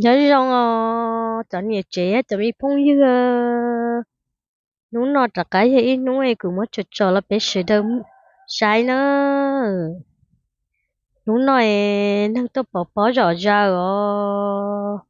Nyob zoo os cov niam tsev cov me phooj ywg, hnub no rov qab yog ib hnub es kuv muab tsom tsom los peb sawv daws saib na. Hnub no es neeg tuaj pov pob zom zaws os,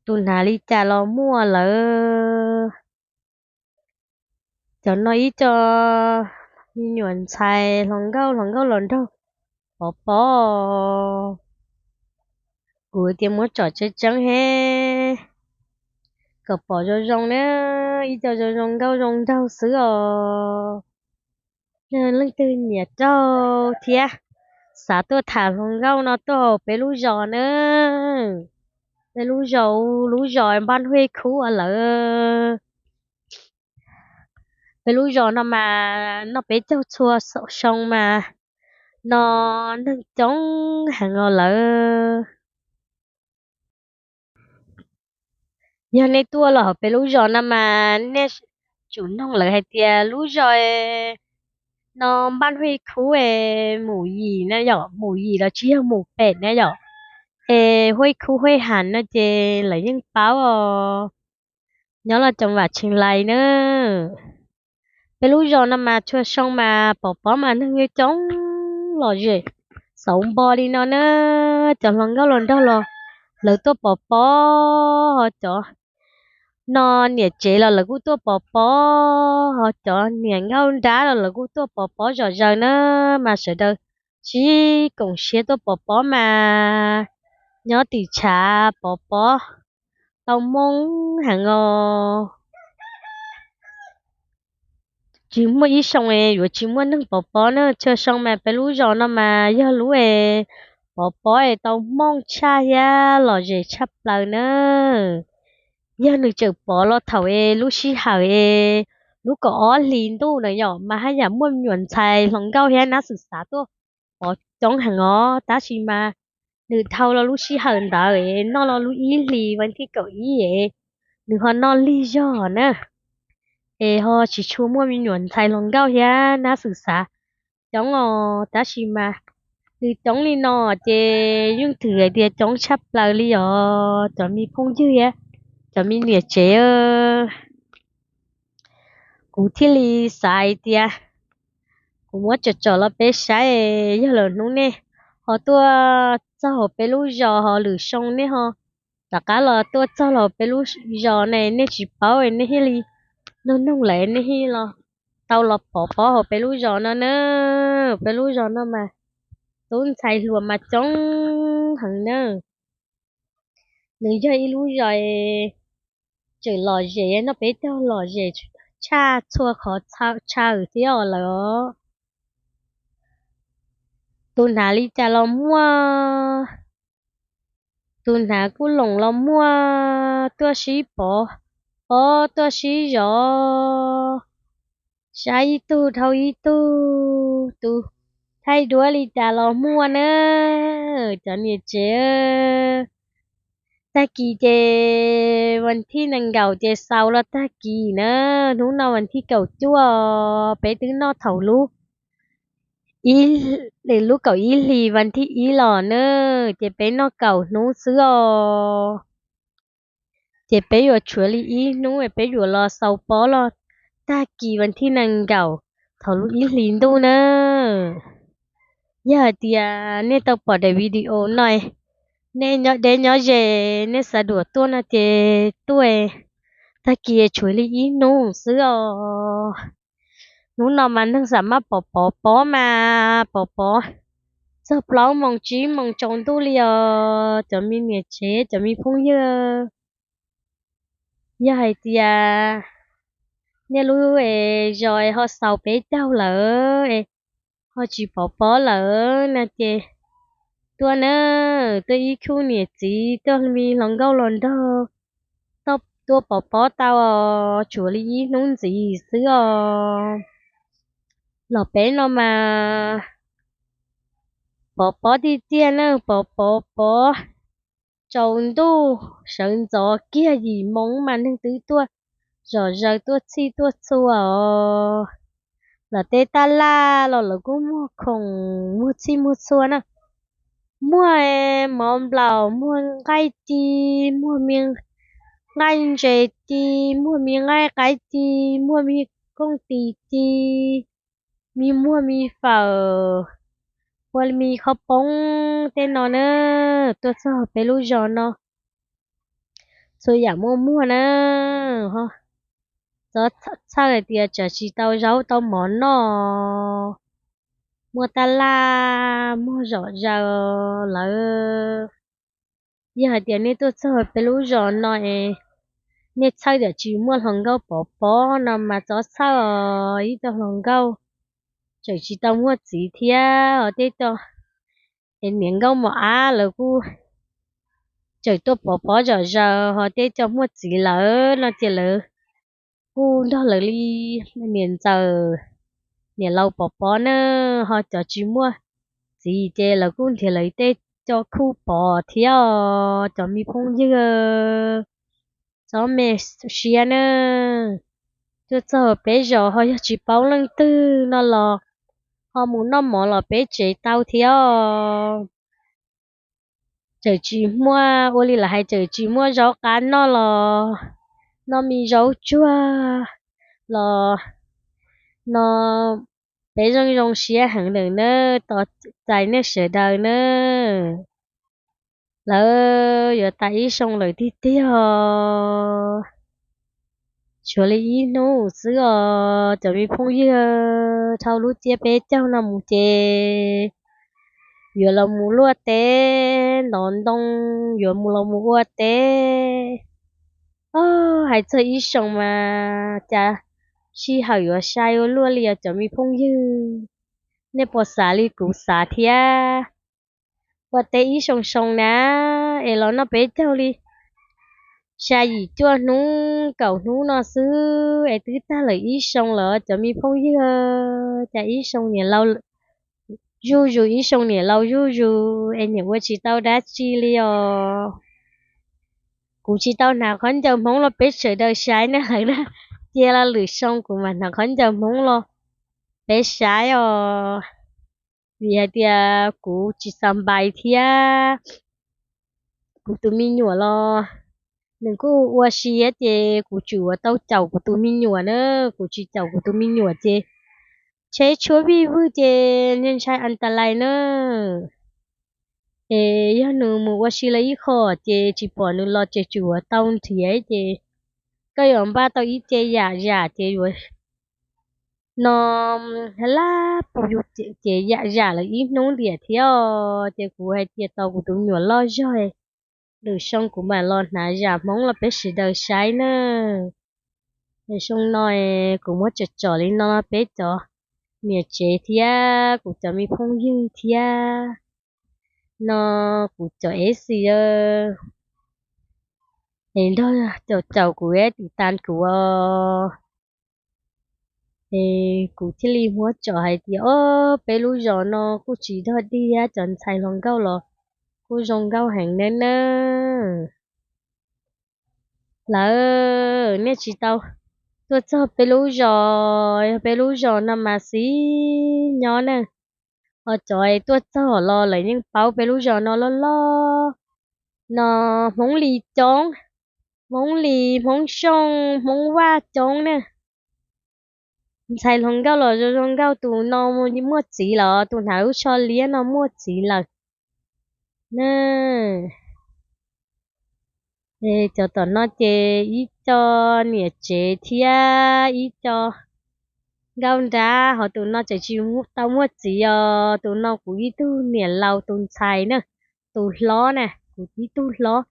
tus hnav li cas los muaj lawm. Cov no ib co me nyuam ntxhais hluas nkauj hluas nkauj los nraug pov pob. Kuv tias muab tsom tseeb tseeb he kom pom zoo zoo na, ib co zoo zoo nkauj zoo nraug xwb os. Yog leej twg nyiam raug thiab xav tuaj tham hluas nkauj no tuaj hauv peb lub zos na. Peb lub zos, lub zos Npaj Huej Khub lawm. Peb lub zos no mas noj peb caug txhua xyoo mas no neeg coob heev os lawm. Yog nej tuaj los hauv peb lub zos no mas nej tsum noog lawv hais tias lub zos no Npaj Huej Khub es Mus Yim na yom, Mus Yim los tsis yog Mus Pem na yom, es Huej Khub Huej Ham no ces lawv yeej paub os. Nyob los cov vam tshee lais na. Peb lub zos no mas txhua xyoo mas pov pob mas neeg coob lom zem xauv npo li no na. Cov hluas nkauj hluas nraug los lawv tuaj pov pob, ho cov no niam tsev los lawv kuj tuaj pov pob, ho cov niam nkauj nrab los lawv kuj tuaj pov pob zom zaws na. Mas sawv daws sib koom siab tuaj pov pob mas nyob tim tshav pov pob tau moo heev os. Tsis muaj ib xyoo es yuav tsis muaj neeg pov pob na. Txhua xyoo mas peb lub zos no mas yog lub es pov pob es tau moo tshaj thiab lom zem tshaj plaws na. Yog nws tseem pov los thaum es lub sij hawm es lub kaum ob hlis ntuj na yom, mas haj yam muaj me nyuam ntxhais hluas nkauj thiab nab xwm xav tuaj pov coob heev os. Tab sis mas nws dhau los lub sij hawm ntawd es noj los lub ib hlis vas thib kaum ib es nws ho noj lig zog na. Es ho tsis tshua muaj me nyuam ntxhais hluas nkauj thiab nab xwm xav coob os. Tab sis mas nws coob li no ces yeej thwm hais tias coob tshaj plaws li os cov me phooj ywg thiab cov me niam tsev. Kuv thiaj li xav hais tias kuv muab tsom tsom los peb saib, yog lwm hnub nej ho tuaj txog hauv peb lub zos ho lwm xyoo nej ho rov qab los tuaj txog los peb lub zos ne, nej tsis paub nej thiaj li noog noog lawm nej thiaj los tau los pov pob hauv peb lub zos no na. Peb lub zos no mas tub ntxhais hluas mas coob heev na. Nws yog ib lub zos tseem lom zem, noj peb caug lom zem tshaj txhua qhov chaw thiab os lawm os. Tus hnav li cas los muaj, tus hnav kuj loos los muaj, tuaj sib pov pob tuaj sib zov, saib ib tug dhau ib tug, tus thaij duab li cas los muaj na. Cov niam tsev, tag kis ces vas thib nees nkaum ces xaus los tag kis na. Hnub no vas thib kaum cuaj, peb twb noj thaum lub ib, lub kaum ib hlis vas thib ib los na, ces peb noj kaum hnub xwb os. Ces peb yuav tshuav li ib hnub peb yuav los xaus pob los tag kis vas thib nees nkaum thaum lub ib hlis ntuj na. Yog hais tias nej tau pom daim video no, nej nyob deb nyob ze, nej xav dua tuaj no ces tuaj, tag kis tshuav li ib hnub xwb os. Hnub no mas neeg xam maj pov pov pob mas pov pob txog plaub moos tsib moos tsaus ntuj li os cov me niam tsev cov me phooj ywg. Yog hais tias nej lub zos ho xaus peb caug lawm, ho tsis pov pob lawm no ces tuaj na, tuaj ib khub niam txiv tuaj me hluas nkauj hluas nraug tuaj pov pob tau os, tshuav li ib hnub ntxiv xwb os. Los peb no mas pov pob tiag tiag na, pov pov pob tsaus ntuj sawv ntxov kiag yim moo mas neeg twb tuaj zom zaws tuaj txhij tuaj txhua os. Los tej taj laj los lawv kuj muag khoom muag txhij muag txhua na. Muaj mov nplaum, muaj nqaij ci, muaj me nqaij ntses ci, muaj me nqaij qaib ci, muaj me kooj tis ci, me muaj me fawm, ua me qhob poob tej no na, tuaj txog peb lub zos no txhua yam muaj muaj na. Txhob txhawj hais tias tsam tsis tau zaub tau mov noj, muaj tab laj muaj zom zaws lawm. Yog hais tias nej tuaj txog peb lub zos no es nej txhawj tias tsis muaj hluas nkauj pov pob no mas txhob txhawj os, ib co hluas nkauj tseem tsis tau muaj txiv thiab os, tej co es niam nkauj mos ab lawv kuj tseem tuaj pov pob zom zaws, ho tej co muaj txiv lawm no ces lawv kuj nrog lawv li niam ntxawm niam laus pov pob na, ho cov tsis muaj txiv ces lawv kuj nrhiav lawv tej co khuj pov thiab os cov me phooj ywg. Txhob me siab na, tuaj txog peb zos ho yog tsis paub leej twg no los ho mus noj mov los peb tsev tau thiab os. Tseem tsis muaj, ua li lawv hais tseem tsis muaj zaub qab noj los noj me zaub tsuag los no peb zoo zoo siab heev lawm na, tos txais nej sawv daws na. Lawv yuav tas ib xyoo lawm tiag tiag os. Tshuav li ib hnub xwb os cov me phooj ywg, dhau lub tsiab peb caug no mus ces yuav los mus luaj teb ntov ntoo, yuav mus los mus ua teb. Hais txog ib xyoo mas cas sij hawm yuav sai ua luaj li os cov me phooj ywg. Nej puas xav li kuv xav thiab? Ua teb ib xyoo xyoo na, es los noj peb caug li xya yim cuaj hnub kaum hnub no xwb es twb tag lawm ib xyoo lawm cov me phooj ywg. Cas ib xyoo niam laus zuj zus, ib xyoo niam laus zuj zus es niam ua tsis tau dab tsi li os. Kuv tsis tau hnav khaub ncaws Hmoob los peb sawv daws saib na, lawv na, cia los lwm xyoo kuv mam hnav khaub ncaws Hmoob los peb saib os. Vim hais tias kuv tsis xa npais thiab kuv tus me nyuam los nws kuj ua si ces kuv tsuas yuav tau caum kuv tus me nyuam na, kuv tsis caum kuv tus me nyuam ces tsheb tshuab vij vwj ces ntshai ntshai an ta lais na. Es yog nws mus ua si lawm ib qho ces tsis pom nws los ces tsuas yuav tau nrhiav ces koj yuav npaj tau ib ce yam zam ces yuav no lab pus yus ces yam zam lawm ib hnub ntiam thiab os. Ces kuv hais tias tos kuv tus me nyuam loj zog, lwm xyoo kuv mam los hnav zam Hmoob los peb sawv daws saib na. Xyoo no kuv muab tsom tsom li no peb cov niam tsev thiab kuv cov me phooj ywg thiab no kuv cov eb xis es nrog caum caum kuv eb tis tas kuv os. Es kuv thiaj li muab tsom hais tias o, peb lub zos no kuj tsis dog dig, cov ntxhais hluas nkauj los kuj zoo nkauj heev nawb na. Lawv nej tsis tau tuaj txog peb lub zos, yog peb lub zos no mas xis nyob na. Ho cov tuaj txog los lawv yeej paub peb lub zos no loj loj no, Hmoob Lis coob, Hmoob Lis, Hmoob Xyooj, Hmoob Vaj coob na. Ntxhais hluas nkauj los zoo zoo nkauj, tus no muaj txiv los tus hnav lub tsho liab no muaj txiv lawm na. Cov tom no ces ib co niam tsev thiab ib co nkauj nrab, ho tus no tseem tsis tau muaj txiv os. Tus no kuv ib tug niam laus tus ntxhais na, tus hlob na, kuv ib tug hlob,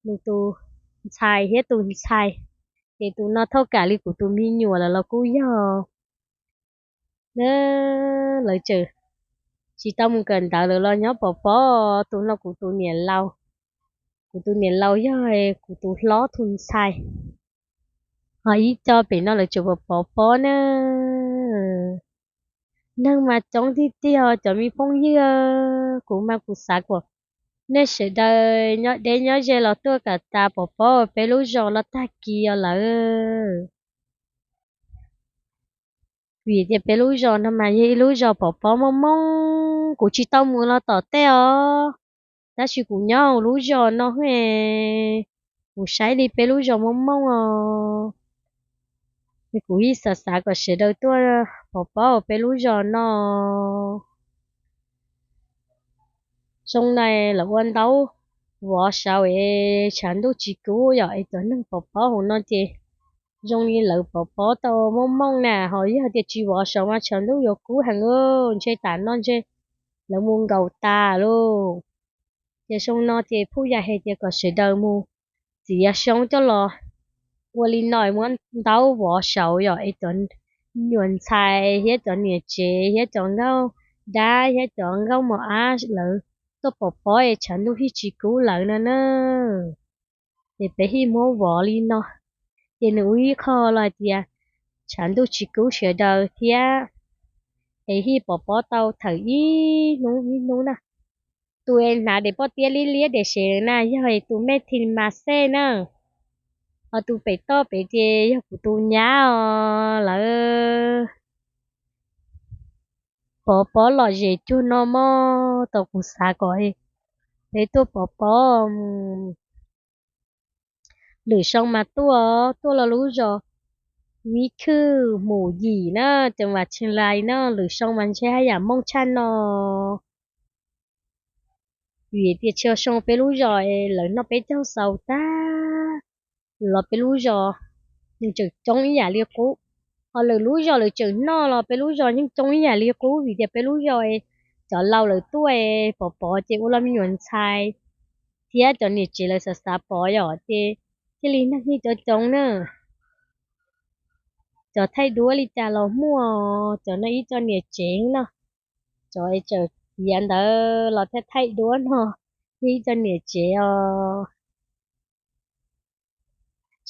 nws tus ntxhais thiab tus ntxhais. Ces tus no thauj kam li kuv tus me nyuam lawm los kuj yog na. Lawv tseem tsis tau mus kawm ntawv lawm los nyob pov pob. Tus no kuv tus niam laus, kuv tus niam laus yog kuv tus hlob tus ntxhais. Ho ib co pem no lawv tseem pov pov pob na. Neeg mas coob tiag tiag cov me phooj ywg. Kuv mas kuv xav kom nej sawv daws nyob deb nyob ze los tuaj kom tas pov pob peb lub zos los tag kis os lawm. Vim tias peb lub zos no mas yog ib lub zos pov pob muaj moob, kuv tsis tau mus los tom tej os. Tab sis kuv nyob hauv lub zos no, kuv saib li peb lub zos Hmoob Mooj os, kuv yeej xav xav kom sawv daws tuaj pov pob hauv peb lub zos no. Zoo na, lawv ua ntaub vov saud es tshav ntuj tsis kub yom, es cov neeg pov pob hauv no ces zoo li lawv pov pob tau Hmoob Mooj na. Ho yog tias tsis vov saud mas tshav ntuj yuav kub heev, ntshe tam no ntshe lawv mus nkaum tas lauj. Ces zoo no ces phuj yam hais tias kom sawv daws mus txiav xyoob coj los ua li no, muab ntaub vov saud yom, es cov me nyuam ntxhais thiab cov niam tsev thiab cov nkauj dab thiab cov nkauj mos ab lawv tuaj pov pob es tshav ntuj thiaj tsis kub lawv no na. Ces peb thiaj muab vov li no, ces nws ua ib qho los hais tias tshav ntuj tsis kub sawv daws thiab, es thiaj pov pob tau thawm ib hnub ib hnub na. Tus es hnav daim pob tiab liab liab daim sev na yog tus me thim mas xej na, ho tus pem toj pem ces yog kuv tus nyab os. Lawv pov pob lom zem cuag no mog, tau kuv xav kom peb tuaj pov pob. Lwm xyoo mas tuaj, tuaj los lub zos Vib Khwj Hmus Yim na, ceev Vam Tsheej Lais na, lwm xyoo mas ntshe haj yam mooj tshaj no. Vim tias tsis xyoo peb lub zos lawv noj peb caug xaus tag los peb lub zos nws tseem coob ib yam li qub, ho lwm lub zos lawv tseem noj los peb lub zos yeej coob ib yam li qub, vim tias peb lub zos cov laus lawv tuaj pov pob ces ua los me nyuam ntxhais thiab cov niam tsev lawv xav xav pov yom, ces thiaj li neeg thiaj coob coob na. Cov thaij duab li cas los muaj, cov no ib co niam tsev no, cov es tseem tiav ntawd los thiaj thaij duab no, ib co niam tsev os.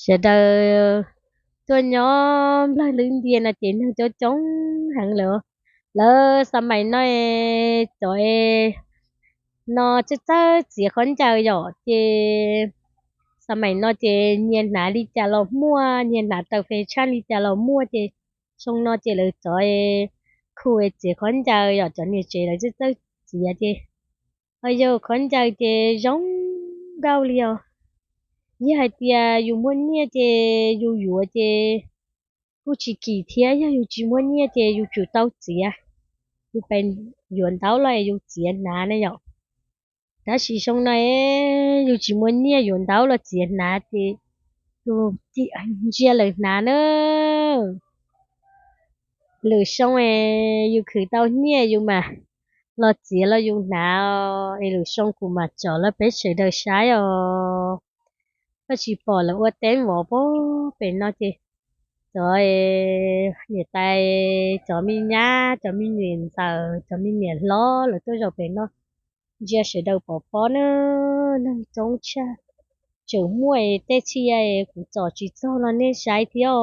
Sawv daws tuaj nyob nplawg lwb ntias no ces neeg coob coob heev lawm. Lawv xa mais no, cov no txawj txawj txiav khaub ncaws yom, ces xa mais no ces nyias hnav li cas los muaj, nyias hnav taws fes tshaj li cas los muaj, ces xyoo no ces lawv cov khu txiav khaub ncaws yom, cov niam tsev lawv txawj txawj txiav ces ho yog khaub ncaws ces zoo nkauj li os. Yog hais tias yus muaj nyiaj ces yus yuav ces kuj tsis kim thiab, yog yus tsis muaj nyiaj ces yus tsum tau txiav. Yus pes yuav ntaub los es yus txiav hnav na yom. Tab sis xyoo no yus tsis muaj nyiaj yuav ntaub los txiav hnav ces yus cia ntsia lawv hnav na. Lwm xyoo es yus khwv tau nyiaj yus mam los txiav los yus hnav, es lwm xyoo kuv mam tsom rau peb sawv daws saib os. Koj tsis pom lawv ua teeb vov pem no ces cov niam tais, cov me nyab, cov me niam ntxawm, cov me niam hlob lawv tuaj zaum pem no ntsia sawv daws pov pob na, neeg coob tshaj. Tseem muaj tej txhia kuv tsom tsis txog los nej saib thiab os.